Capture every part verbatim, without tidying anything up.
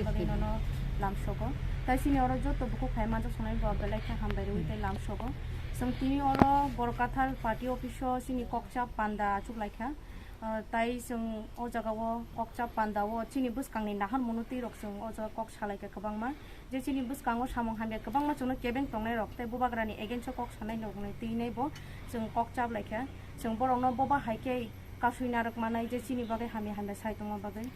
bagwi nono lamsogo. Tai chini oro joto bukhuk phai manjak songnai bo belai khe hambai rwi tei lamsogo. Chwng tini oro Borkathal party office o chini kokcha panda achuk laikha. Ah, tai chwng o jaga o kokcha panda o chini bwskangni naharmung no twi rok chwng o jaga kok salaikha kwbangma. Je chini bwskango samung hamya kwbangma chwngno kebeng tongnai rok tei bubagrani against o kok sanai rok ni twi nai bo chwng kok chap laikha. Chwng borokno boba hai khe kasui narwk manai je chini bagwi hamya hamya sai tongma bagwi.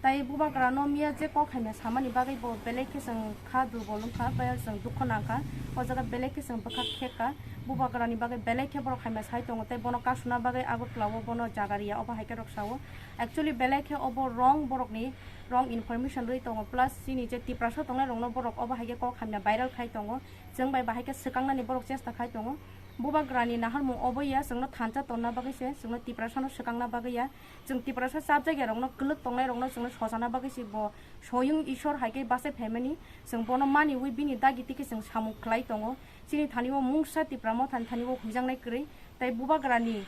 Tai bubagrano miya je kok hamya samani bagwi bo belai khe chwng kha durbol wngkha, bai chwng dukho nangkha. O jaga belai khe chwng bwkha khekha. Bubagrani bagwi belai khe borok hamya sai tongo tei bono kasuna bagwi Agartala o bono jaga riya, obo hai khe rok sao. Actually belai khe obo wrong borokni wrong information rwi tongo, plus chini je Tiprasa tongnai rokno borok obo hai khe kok hamya viral khai tongo. Chwng bai bahai khe swkangnani borok chesta khai tongo. Bubagrani naharmung obo ya, chwngno thansa tonna bagwi se, chwngno Tiprasano swkangna bagwi ya. Chwng Tiprasa chapjak ya rokno, kwlwk tongnai rokno chwngno sojana bagwi se bo soyung Ishwar hai khe bachai phaimani. Chwng bono maniwi bini dagi tiki chwng samung khlai tongo. Chini thani o mungsa Tipra Mothani thani o huijaknai kwrwi, tai bubagrani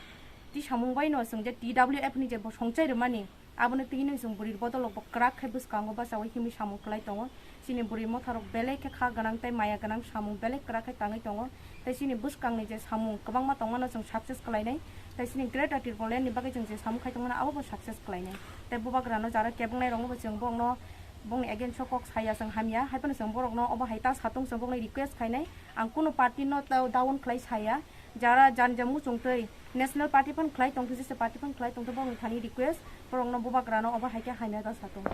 tisamung bai no chwng je T W F ni je bo songchai rwmani, aboni twi no chwng bwrwi bodol rok bo kwrak khe bwskango bachaui himwi samung khlai tongo. Chini bwrwi motha rok belai khe kha gwnang tei maya gwnang, samung belai kwrak khe tangwi tongo. Tei chini bwskangni je samung kwbangma tongmano chwng success khlainai, tei chini Greater Tipraland ni bagwi chwng je samung khai tongmano abo bo success khlainai. Tei bubagrano jara kebwngnai rokno bo chwng bongno, bongni against o kok saya chwng hamya, hai phano chwng borokno obo hai ta satung chwng bongni request khainai. Ang kunu party no ta down khlai saya, jara jani ja muchung twi National Party phan khlai tongthu, jesa party phan khlai tongthu, borokni thani request, borokno bubagrano obo hai khe hamya ta satung.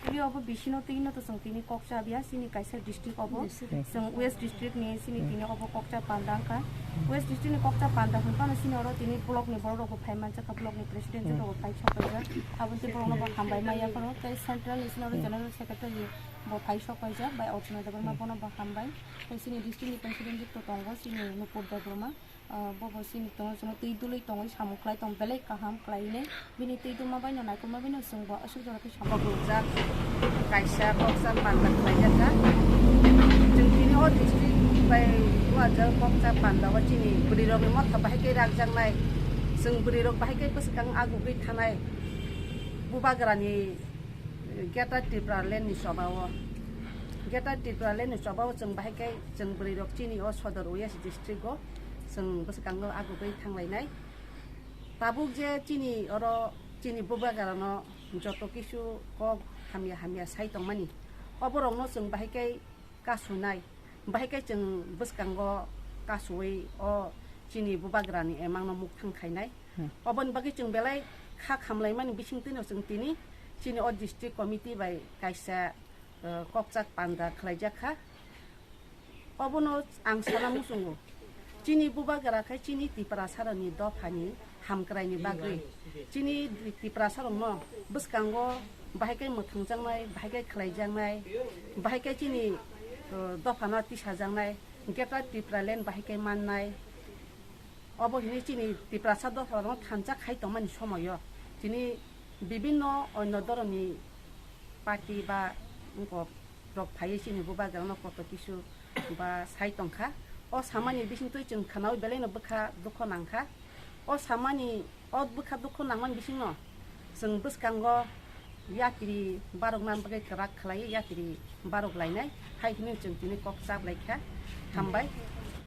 Tini obo bisino twi no to chwng tini kok chabya, chini kaisa district obo. District. Chwng West District ni chini tini obo kokcha panda wngkha. West District ni kokcha panda hwn phano chini oro tini block ni borok rok bo phai manjak kha, block ni president rok bo phai sok paijak. Abo tei borok no bo hambai maya phano tei central ni chini oro general secretary bo phai sok paijak bai Archana Debbarma, bono bo hambai. Tei chini district ni president jikto tongo chini Nupur Debbarma. Ah, bobo chini tongo, chwngno twi dului tongwi samung khlai tong belai kaham khlainai. Bini twi duma baino naikolma baino chwngbo aswk jora khe samung. Kokjak kaisa koksa panda khlaijak kha. Chwng tini o district bai uajak koksa panda o chini bwrwi rokni motha bahai khe rakjaknai. Chwng bwrwi rok bahai khe bwswkang agugwi thanai. Bubagrani Greater Tipraland ni choba o, Greater Tipraland ni choba o chwng bahai khe chwng bwrwi rok chini o Sodor West District o chwng bwskango agugwi thanglainai. Tabuk je chini oro chini bubagrano joto kisu kok hamya hamya sai tongmani, oborokno chwng bahai khe kasunai, bahai khe chwng bwskango kasuwi o chini bubagrani emangno mukthang khainai. Hmm. Oboni bagwi chwng belai kha khamlaimani bisingtwino chwng tini chini o district committee bai kaisa, eh, kokchak panda khlaijak kha. Obono ang sana muchungo, chini bubagra khe chini Tiprasarokni dophani hamkraini bagwi, chini Tiprasarokno bwskango bahai khe mwthangjaknai, bahai khe khlaijaknai, bahai khe chini, eh, dophano tisajaknai, Greater Tipraland bahai khe mannai. Obo hwnwi chini Tiprasa dophano thansa khai tongmani somoio tini bibinno onno dhoromni party ba wngkok rok phaiwi chini bubagrano koto kisu ba sai tongkha. O samani bisingtwi chwng khwnaui belaino bwkha dukho nangkha. O samani, o bwkha dukho nangmani bisingno chwng bwskango yapri barokna bagwi kwrak khlaiwi yapri barok lainai, hai hwnwi chwng tini kok chap lai kha. Hambai.